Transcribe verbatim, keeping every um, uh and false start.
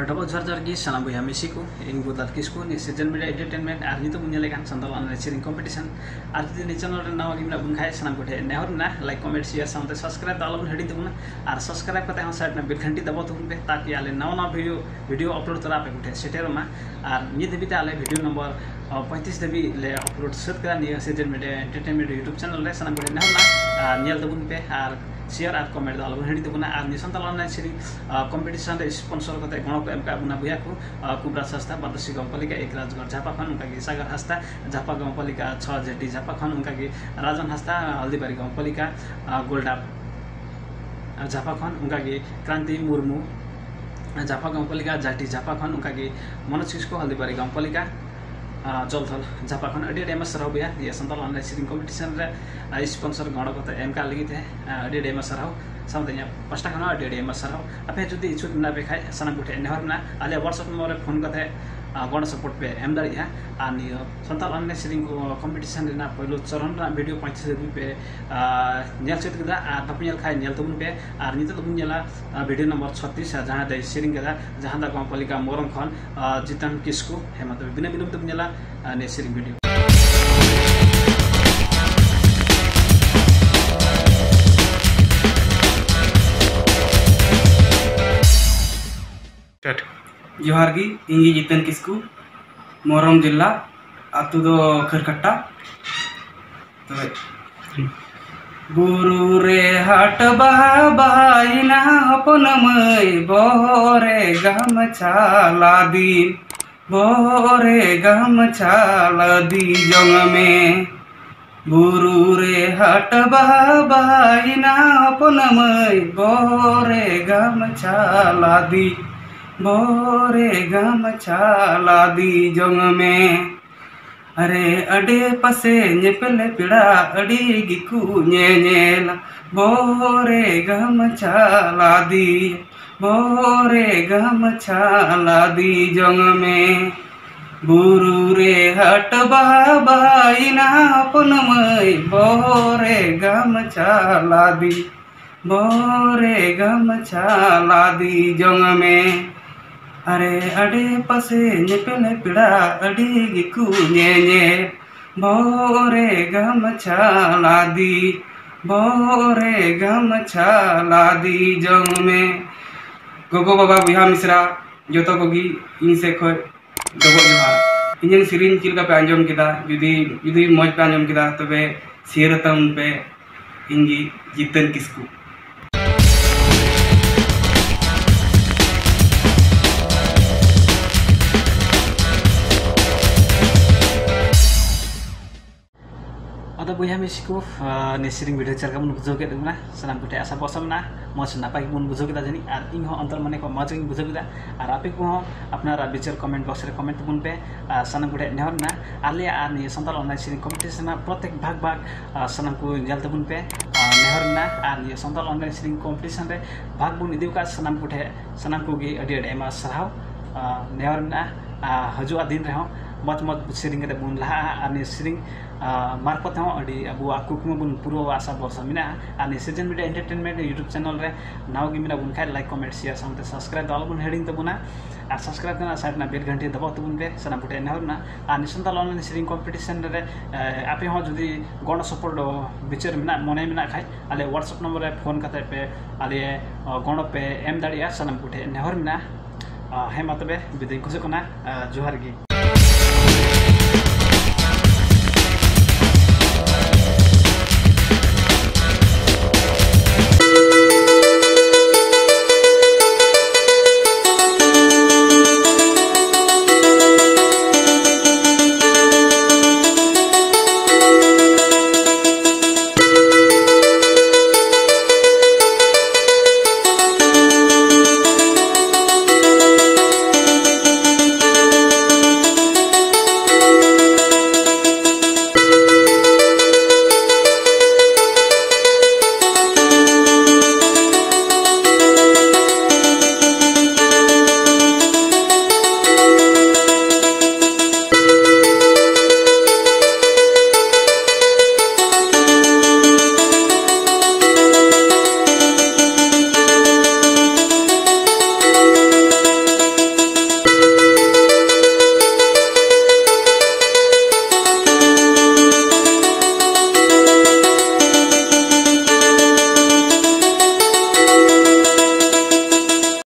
Double ᱡᱚᱦᱟᱨ ᱡᱚᱦᱟᱨ ᱜᱮ ᱥᱟᱱᱟᱢ ᱵᱚᱭᱦᱟ ᱢᱤᱥᱤ ᱠᱚ, ᱤᱧ ᱜᱳᱫᱟᱞ ᱠᱤᱥᱠᱩ, ᱱᱤᱭᱟᱹ ᱥᱤᱡᱮᱱ ᱢᱤᱰᱤᱭᱟ ᱮᱱᱴᱟᱨᱴᱮᱱᱢᱮᱱᱴ ᱟᱨ ᱱᱤᱛᱚᱜ ᱵᱚᱱ ᱧᱮᱞᱮᱫ ᱠᱟᱱ ᱥᱟᱱᱛᱟᱲ ᱚᱱᱞᱟᱭᱤᱱ ᱥᱮᱨᱮᱧ ᱠᱚᱢᱯᱤᱴᱤᱥᱚᱱ᱾ ᱟᱨ ᱡᱩᱫᱤ ᱱᱤᱭᱟᱹ ᱪᱮᱱᱮᱞ ᱨᱮ ᱱᱟᱣᱟ ᱜᱮ ᱢᱮᱱᱟᱜ ᱵᱚᱱ ᱠᱷᱟᱡ, ᱥᱟᱱᱟᱢ ᱠᱚᱴᱷᱮᱱ ᱱᱮᱦᱚᱨ ᱢᱮᱱᱟᱜᱼᱟ, ᱞᱟᱭᱤᱠ, ᱠᱚᱢᱮᱱᱴ, ᱥᱮᱭᱟᱨ ᱥᱟᱶᱛᱮ ᱥᱟᱵᱥᱠᱨᱟᱭᱤᱵ ᱫᱚ ᱟᱞᱚ ᱵᱚᱱ ᱦᱤᱲᱤᱧ ᱛᱟᱵᱚᱱᱟ᱾ ᱟᱨ ᱥᱟᱵᱥᱠᱨᱟᱭᱤᱵ ᱠᱟᱛᱮ ᱦᱚᱸ ᱥᱟᱭᱤᱰ ᱨᱮᱱᱟᱜ ᱵᱮᱞ ᱜᱷᱟᱱᱴᱤ ᱫᱟᱵᱟᱣ ᱛᱟᱵᱚᱱ ᱯᱮ, ᱛᱟᱠᱤ ᱟᱞᱮ ᱱᱟᱣᱟ ᱱᱟᱣᱟ ᱵᱷᱤᱰᱤᱭᱳ ᱵᱷᱤᱰᱤᱭᱳ ᱟᱯᱞᱳᱰ ᱛᱚᱨᱟ ᱟᱯᱮ ᱠᱚᱴᱷᱮᱱ ᱥᱮᱴᱮᱨᱚᱜ ᱢᱟ᱾ ᱟᱨ ᱱᱤᱭᱟᱹ ᱫᱷᱟᱹᱵᱤᱡ ᱛᱮ ᱟᱞᱮ ᱵᱷᱤᱰᱤᱭᱳ ᱱᱚᱢᱵᱚᱨ ᱯᱚᱸᱭᱛᱨᱤᱥ ᱫᱷᱟᱹᱵᱤᱡ ᱞᱮ ᱟᱯᱞᱳᱰ ᱥᱟᱹᱛ ᱠᱮᱫᱟ ᱱᱤᱭᱟᱹ ᱥᱤᱡᱮᱱ ᱢᱤᱰᱤᱭᱟ ᱮᱱᱴᱟᱨᱴᱮᱱᱢᱮᱱᱴ ᱭᱩᱴᱩᱵ ᱪᱮᱱᱮᱞ ᱨᱮ᱾ ᱥᱟᱱᱟᱢ ᱠᱚᱴᱷᱮᱱ ᱱᱮᱦᱚᱨ ᱢᱮᱱᱟᱜᱼᱟ, ᱟᱨ ᱧᱮᱞ ᱛᱟᱵᱚᱱ ᱯᱮ ᱟᱨ ᱥᱮᱭᱟᱨ ᱟᱨ ᱠᱚᱢᱮᱱᱴ ᱫᱚ ᱟᱞᱚ ᱵᱚᱱ ᱦᱤᱲᱤᱧ ᱛᱟᱵᱚᱱᱟ᱾ ᱟᱨ ᱱᱤᱭᱟᱹ ᱥᱟᱱᱛᱟᱲ ᱚᱱᱞᱟᱭᱤᱱ ᱥᱮᱨᱮᱧ ᱠᱚᱢᱯᱤᱴᱤᱥᱚᱱ ᱨᱮ ᱥᱯᱚᱱᱥᱚᱨ ᱠᱟᱛᱮ ᱜᱚᱲᱚ ᱠᱚ ᱮᱢ ᱠᱟᱜ ᱵᱚᱱᱟ ᱵᱚᱭᱦᱟ ᱠᱚ, ᱟᱨ ᱠᱩᱵᱨᱟᱡᱽ ᱦᱟᱸᱥᱫᱟ, ᱵᱟᱫᱚᱥᱤ ᱜᱟᱶᱯᱟᱞᱤᱠᱟ ᱮᱠ ᱨᱟᱡᱽᱜᱚᱲ ᱡᱷᱟᱯᱟ ᱠᱷᱚᱱ, ᱚᱱᱠᱟᱜᱮ ᱥᱟᱜᱟᱨ ᱦᱟᱸᱥᱫᱟ, ᱡᱷᱟᱯᱟ ᱜᱟᱶᱯᱟᱞᱤᱠᱟ ᱪᱷᱚ ᱡᱮᱴᱤ ᱡᱷᱟᱯᱟ ᱠᱷᱚᱱ, ᱚᱱᱠᱟᱜᱮ ᱨᱟᱡᱚᱱ ᱦᱟᱸᱥᱫᱟ, ᱦᱚᱞᱫᱤᱵᱟᱨᱤ ᱜᱟᱶᱯᱟᱞᱤᱠᱟ, ᱟᱨ ᱜᱳᱞᱰᱟᱯ, ᱟᱨ ᱡᱷᱟᱯᱟ ᱠᱷᱚᱱ, ᱚᱱᱠᱟᱜᱮ ᱠᱨᱟᱱᱛᱤ ᱢᱩᱨᱢᱩ, ᱟᱨ ᱡᱷᱟᱯᱟ ᱜᱟᱶᱯᱟᱞᱤᱠᱟ ᱡᱟᱴᱤ ᱡᱷᱟᱯᱟ ᱠᱷᱚᱱ, ᱚᱱᱠᱟᱜᱮ ᱢᱚᱱᱳᱡᱽ ᱠᱤᱥᱠᱩ, ᱦᱚᱞᱫᱤᱵᱟᱨᱤ ᱜᱟᱶᱯᱟᱞᱤᱠᱟ, ᱟᱨ ᱡᱚᱞᱫᱷᱚᱞ ᱡᱷᱟᱯᱟ ᱠᱷᱚᱱ᱾ ᱟᱹᱰᱤ ᱟᱹᱰᱤ ᱟᱭᱢᱟ ᱥᱟᱨᱦᱟᱣ ᱵᱚᱭᱦᱟ, ᱱᱤᱭᱟᱹ ᱥᱟᱱᱛᱟᱲ ᱚᱱᱞᱟᱭᱤᱱ ᱥᱮᱨᱮᱧ ᱠᱚᱢᱯᱤᱴᱤᱥᱚᱱ ᱨᱮ, ᱟᱨ, ᱥᱯᱚᱱᱥᱚᱨ ᱜᱚᱲᱚ ᱠᱟᱛᱮ ᱮᱢ ᱠᱟᱜ ᱞᱟᱹᱜᱤᱫ ᱛᱮ, ᱟᱨ, ᱟᱹᱰᱤ ᱟᱹᱰᱤ ᱟᱭᱢᱟ ᱥᱟᱨᱦᱟᱣ᱾ ᱥᱟᱶᱛᱮ ᱤᱧᱟᱹᱜ ᱯᱟᱥᱴᱟ ᱠᱷᱚᱱ ᱦᱚᱸ ᱟᱹᱰᱤ ᱟᱹᱰᱤ ᱟᱭᱢᱟ ᱥᱟᱨᱦᱟᱣ᱾ ᱟᱯᱮ ᱡᱩᱫᱤ ᱤᱪᱪᱷᱩᱠ ᱢᱮᱱᱟᱜ ᱯᱮ ᱠᱷᱟᱡ, ᱥᱟᱱᱟᱢ ᱠᱚᱴᱷᱮᱱ ᱱᱮᱦᱚᱨ ᱢᱮᱱᱟᱜᱼᱟ, ᱟᱞᱮᱭᱟᱜ WhatsApp ᱱᱚᱢᱵᱚᱨ ᱨᱮ ᱯᱷᱳᱱ ᱠᱟᱛᱮ, ᱟᱨ, ᱜᱚᱲᱚ ᱥᱟᱯᱳᱨᱴ ᱯᱮ ᱮᱢ ᱫᱟᱲᱮᱭᱟᱜᱼᱟ᱾ ᱟᱨ ᱱᱤᱭᱟᱹ ᱥᱟᱱᱛᱟᱲ ᱚᱱᱞᱟᱭᱤᱱ ᱥᱮᱨᱮᱧ ᱠᱚ ᱠᱚᱢᱯᱤᱴᱤᱥᱚᱱ ᱨᱮᱱᱟᱜ ᱯᱳᱭᱞᱳ ᱪᱚᱨᱚᱱ ᱨᱮᱱᱟᱜ ᱵᱷᱤᱰᱤᱭᱳ ᱯᱚᱸᱭᱛᱨᱤᱥ ᱫᱷᱟᱹᱵᱤᱡ ᱯᱮ, ᱟᱨ, ᱧᱮᱞ ᱥᱟᱹᱛ ᱠᱮᱫᱟ᱾ ᱟᱨ ᱵᱟᱯᱮ ᱧᱮᱞ ᱠᱷᱟᱡ ᱧᱮᱞ ᱛᱟᱵᱚᱱ ᱯᱮ᱾ ᱟᱨ ᱱᱤᱛᱚᱜ ᱫᱚᱵᱚᱱ ᱧᱮᱞᱟ, ᱟᱨ, ᱵᱷᱤᱰᱤᱭᱳ ᱱᱚᱢᱵᱚᱨ ᱪᱷᱚᱛᱨᱤᱥ, ᱟᱨ ᱡᱟᱦᱟᱸ ᱫᱚᱭ ᱥᱮᱨᱮᱧ ᱠᱮᱫᱟ ᱡᱟᱦᱟᱸ ᱫᱚ ᱜᱟᱶᱯᱟᱞᱤᱠᱟ ᱢᱚᱨᱚᱢ ᱠᱷᱚᱱ, ᱟᱨ, ᱡᱤᱛᱚᱱ ᱠᱤᱥᱠᱩ᱾ ᱦᱮᱸ, ᱢᱟ ᱛᱚᱵᱮ ᱵᱤᱱᱟᱹ ᱵᱤᱞᱚᱢ ᱛᱮᱵᱚᱱ ᱧᱮᱞᱟ, ᱟᱨ, ᱱᱤᱭᱟᱹ ᱥᱮᱨᱮᱧ ᱵᱷᱤᱰᱤᱭᱳ᱾ ᱡᱚᱦᱟᱨ ᱜᱮ, ᱤᱧ ᱜᱮ ᱡᱤᱛᱮᱱ ᱠᱤᱥᱠᱩ, ᱢᱚᱨᱚᱢ ᱡᱮᱞᱟ, ᱟᱹᱛᱩ ᱫᱚ ᱠᱷᱟᱹᱨᱠᱟᱴᱟ᱾ ᱛᱚᱵᱮ, ᱵᱩᱨᱩ ᱨᱮ ᱦᱟᱴ ᱵᱟᱦᱟ ᱵᱟᱦᱟᱭᱮᱱᱟ, ᱦᱚᱯᱚᱱ ᱢᱟᱹᱭ ᱵᱚᱦᱚᱜ ᱨᱮ ᱜᱟᱢᱪᱷᱟ ᱞᱟᱫᱮ, ᱵᱚᱦᱚᱜ ᱨᱮ ᱜᱟᱢᱪᱷᱟ ᱞᱟᱫᱮ ᱡᱚᱝ ᱢᱮ᱾ ᱵᱩᱨᱩ ᱨᱮ ᱦᱟᱴ ᱵᱟᱦᱟ ᱵᱟᱦᱟᱭᱮᱱᱟ, ᱦᱚᱯᱚᱱ ᱢᱟᱹᱭ ᱵᱚᱦᱚᱜ ᱨᱮ ᱜᱟᱢᱪᱷᱟ ᱞᱟᱫᱮ, ᱵᱚᱦᱚᱜ ᱨᱮ ᱜᱟᱢᱪᱷᱟ ᱞᱟᱫᱮ ᱡᱚᱝ ᱢᱮ᱾ ᱟᱨᱮ ᱟᱰᱮ ᱯᱟᱥᱮ ᱧᱮᱯᱮᱞ ᱯᱮᱲᱟ ᱟᱹᱰᱤ ᱜᱮᱠᱚ ᱧᱮᱧᱮᱞᱟ, ᱵᱚᱦᱚᱜ ᱨᱮ ᱜᱟᱢᱪᱷᱟ ᱞᱟᱫᱮ, ᱵᱚᱦᱚᱜ ᱨᱮ ᱜᱟᱢᱪᱷᱟ ᱞᱟᱫᱮ ᱡᱚᱝ ᱢᱮ᱾ ᱵᱩᱨᱩ ᱨᱮ ᱦᱟᱴ ᱵᱟᱦᱟ ᱵᱟᱦᱟᱭᱮᱱᱟ, ᱦᱚᱯᱚᱱ ᱢᱟᱹᱭ ᱵᱚᱦᱚᱜ ᱨᱮ ᱜᱟᱢᱪᱷᱟ ᱞᱟᱫᱮ, ᱵᱚᱦᱚᱜ ᱨᱮ ᱜᱟᱢᱪᱷᱟ ᱞᱟᱫᱮ ᱡᱚᱝ ᱢᱮ᱾ ᱟᱨᱮ ᱟᱰᱮ ᱯᱟᱥᱮ ᱧᱮᱯᱮᱞ ᱯᱮᱲᱟ ᱟᱹᱰᱤ ᱜᱮᱠᱚ ᱧᱮᱧᱮᱞ᱾ ᱵᱚᱦᱚᱜ ᱨᱮ ᱜᱟᱢᱪᱷᱟ ᱞᱟᱫᱮ, ᱵᱚᱦᱚᱜ ᱨᱮ ᱜᱟᱢᱪᱷᱟ ᱞᱟᱫᱮ ᱡᱚᱝ ᱢᱮ᱾ ᱜᱚᱜᱚ, ᱵᱟᱵᱟ, ᱵᱚᱭᱦᱟ, ᱢᱤᱥᱨᱟ, ᱡᱚᱛᱚ ᱠᱚᱜᱮ ᱤᱧ ᱥᱮᱫ ᱠᱷᱚᱱ ᱰᱚᱵᱚᱜ ᱡᱚᱦᱟᱨ᱾ ᱤᱧᱟᱹᱜ ᱥᱮᱨᱮᱧ ᱪᱮᱫ ᱞᱮᱠᱟ ᱯᱮ ᱟᱸᱡᱚᱢ ᱠᱮᱫᱟ? ᱡᱩᱫᱤ, ᱡᱩᱫᱤ ᱢᱚᱡᱽ ᱯᱮ ᱟᱸᱡᱚᱢ ᱠᱮᱫᱟ, ᱛᱚᱵᱮ share ᱛᱟᱵᱚᱱ ᱯᱮ᱾ ᱤᱧ ᱜᱮ ᱡᱤᱛᱟᱹᱱ ᱠᱤᱥᱠᱩ᱾ ᱟᱫᱚ ᱵᱚᱭᱦᱟ ᱢᱤᱥᱤ ᱠᱚ, ᱟᱨ ᱱᱤᱭᱟᱹ ᱥᱮᱨᱮᱧ video ᱪᱮᱫ ᱞᱮᱠᱟ ᱵᱚᱱ ᱵᱩᱡᱷᱟᱹᱣ ᱠᱮᱫ ᱛᱟᱵᱚᱱᱟ? ᱥᱟᱱᱟᱢ ᱠᱚᱴᱷᱮᱱ ᱟᱥᱟ ᱵᱷᱚᱨᱥᱟ ᱢᱮᱱᱟᱜᱼᱟ, ᱢᱚᱡᱽ ᱱᱟᱯᱟᱭ ᱜᱮᱵᱚᱱ ᱵᱩᱡᱷᱟᱹᱣ ᱠᱮᱫᱟ ᱡᱟᱹᱱᱤᱡ, ᱟᱨ ᱤᱧ ᱦᱚᱸ ᱚᱱᱛᱚᱨ ᱢᱚᱱᱮ ᱠᱷᱚᱱ ᱢᱚᱡᱽ ᱜᱤᱧ ᱵᱩᱡᱷᱟᱹᱣ ᱠᱮᱫᱟ᱾ ᱟᱨ ᱟᱯᱮ ᱠᱚᱦᱚᱸ ᱟᱯᱱᱟᱨᱟᱜ ᱵᱤᱪᱟᱹᱨ comment box ᱨᱮ comment ᱛᱟᱵᱚᱱ ᱯᱮ᱾ ᱟᱨ ᱥᱟᱱᱟᱢ ᱠᱚᱴᱷᱮᱱ ᱱᱮᱦᱚᱨ ᱢᱮᱱᱟᱜᱼᱟ, ᱟᱞᱮᱭᱟᱜ ᱟᱨ ᱱᱤᱭᱟᱹ ᱥᱟᱱᱛᱟᱲ online ᱥᱮᱨᱮᱧ competition ᱨᱮᱱᱟᱜ ᱯᱨᱚᱛᱮᱠ ᱵᱷᱟᱜᱽ ᱵᱷᱟᱜᱽ, ᱟᱨ ᱥᱟᱱᱟᱢ ᱠᱚ ᱧᱮᱞ ᱛᱟᱵᱚᱱ ᱯᱮ, ᱟᱨ ᱱᱮᱦᱚᱨ ᱢᱮᱱᱟᱜᱼᱟ᱾ ᱟᱨ ᱱᱤᱭᱟᱹ ᱥᱟᱱᱛᱟᱲ online ᱥᱮᱨᱮᱧ competition ᱨᱮ ᱵᱷᱟᱜᱽ ᱵᱚᱱ ᱤᱫᱤ ᱟᱠᱟᱫ ᱥᱟᱱᱟᱢ ᱠᱚᱴᱷᱮᱱ, ᱥᱟᱱᱟᱢ ᱠᱚᱜᱮ ᱟᱹᱰᱤ ᱟᱹᱰᱤ ᱟᱭᱢᱟ ᱥᱟᱨᱦᱟᱣ, ᱟᱨ ᱱᱮᱦᱚᱨ ᱢᱮᱱᱟᱜᱼᱟ᱾ ᱟᱨ ᱦᱤᱡᱩᱜᱼᱟ ᱫᱤᱱ ᱨᱮᱦᱚᱸ ᱢᱚᱡᱽ ᱢᱚᱡᱽ ᱥᱮᱨᱮᱧ ᱠᱟᱛᱮ ᱵᱚᱱ ᱞᱟᱦᱟᱜᱼᱟ, ᱟᱨ ᱱᱤᱭᱟᱹ ᱥᱮᱨᱮᱧ ᱟᱨ, ᱢᱟᱨᱯᱷᱚᱛ ᱦᱚᱸ ᱟᱹᱰᱤ ᱟᱵᱚᱣᱟᱜ ᱠᱩᱠᱢᱩ ᱵᱚᱱ ᱯᱩᱨᱟᱹᱣᱟ, ᱟᱥᱟ ᱵᱷᱚᱨᱥᱟ ᱢᱮᱱᱟᱜᱼᱟ᱾ ᱟᱨ ᱱᱤᱭᱟᱹ ᱥᱤᱡᱮᱱ ᱢᱤᱰᱤᱭᱟ ᱮᱱᱴᱟᱨᱴᱮᱱᱢᱮᱱᱴ YouTube ᱪᱮᱱᱮᱞ ᱨᱮ ᱱᱟᱣᱟ ᱜᱮ ᱢᱮᱱᱟᱜ ᱵᱚᱱ ᱠᱷᱟᱡ, like, comment, share ᱥᱟᱶᱛᱮ subscribe ᱫᱚ ᱟᱞᱚᱵᱚᱱ ᱦᱤᱲᱤᱧ ᱛᱟᱵᱚᱱᱟ᱾ ᱟᱨ subscribe ᱠᱟᱱᱟ side ᱨᱮᱱᱟᱜ bell ᱜᱷᱟᱱᱴᱤ ᱫᱟᱵᱟᱣ ᱛᱟᱵᱚᱱ ᱯᱮ, ᱥᱟᱱᱟᱢ ᱠᱚᱴᱷᱮᱱ ᱱᱮᱦᱚᱨ ᱢᱮᱱᱟᱜᱼᱟ᱾ ᱟᱨ ᱱᱤᱭᱟᱹ ᱥᱟᱱᱛᱟᱲ online ᱥᱮᱨᱮᱧ competition ᱨᱮ, ᱮ, ᱟᱯᱮ ᱦᱚᱸ ᱡᱩᱫᱤ ᱜᱚᱲᱚ ᱥᱚᱯᱚᱦᱚᱫ ᱵᱤᱪᱟᱹᱨ ᱢᱮᱱᱟᱜ, ᱢᱚᱱᱮ ᱢᱮᱱᱟᱜ ᱠᱷᱟᱡ, ᱟᱞᱮ WhatsApp ᱱᱚᱢᱵᱚᱨ ᱨᱮ ᱯᱷᱳᱱ ᱠᱟᱛᱮ ᱯᱮ ᱟᱞᱮ, ᱚ, ᱜᱚᱲᱚ ᱯᱮ ᱮᱢ ᱫᱟᱲᱮᱭᱟᱜᱼᱟ᱾ ᱥᱟᱱᱟᱢ ᱠᱚᱴᱷᱮᱱ ᱱᱮᱦᱚᱨ ᱢᱮᱱᱟᱜᱼᱟ᱾ ᱟ, ᱦᱮᱸ, ᱢᱟ ᱛᱚᱵᱮ ᱵᱤᱫᱟᱹᱭ ᱠᱷᱚᱡᱚᱜ ᱠᱟᱱᱟ᱾ ᱟ, ᱡᱚᱦᱟᱨ ᱜᱮ᱾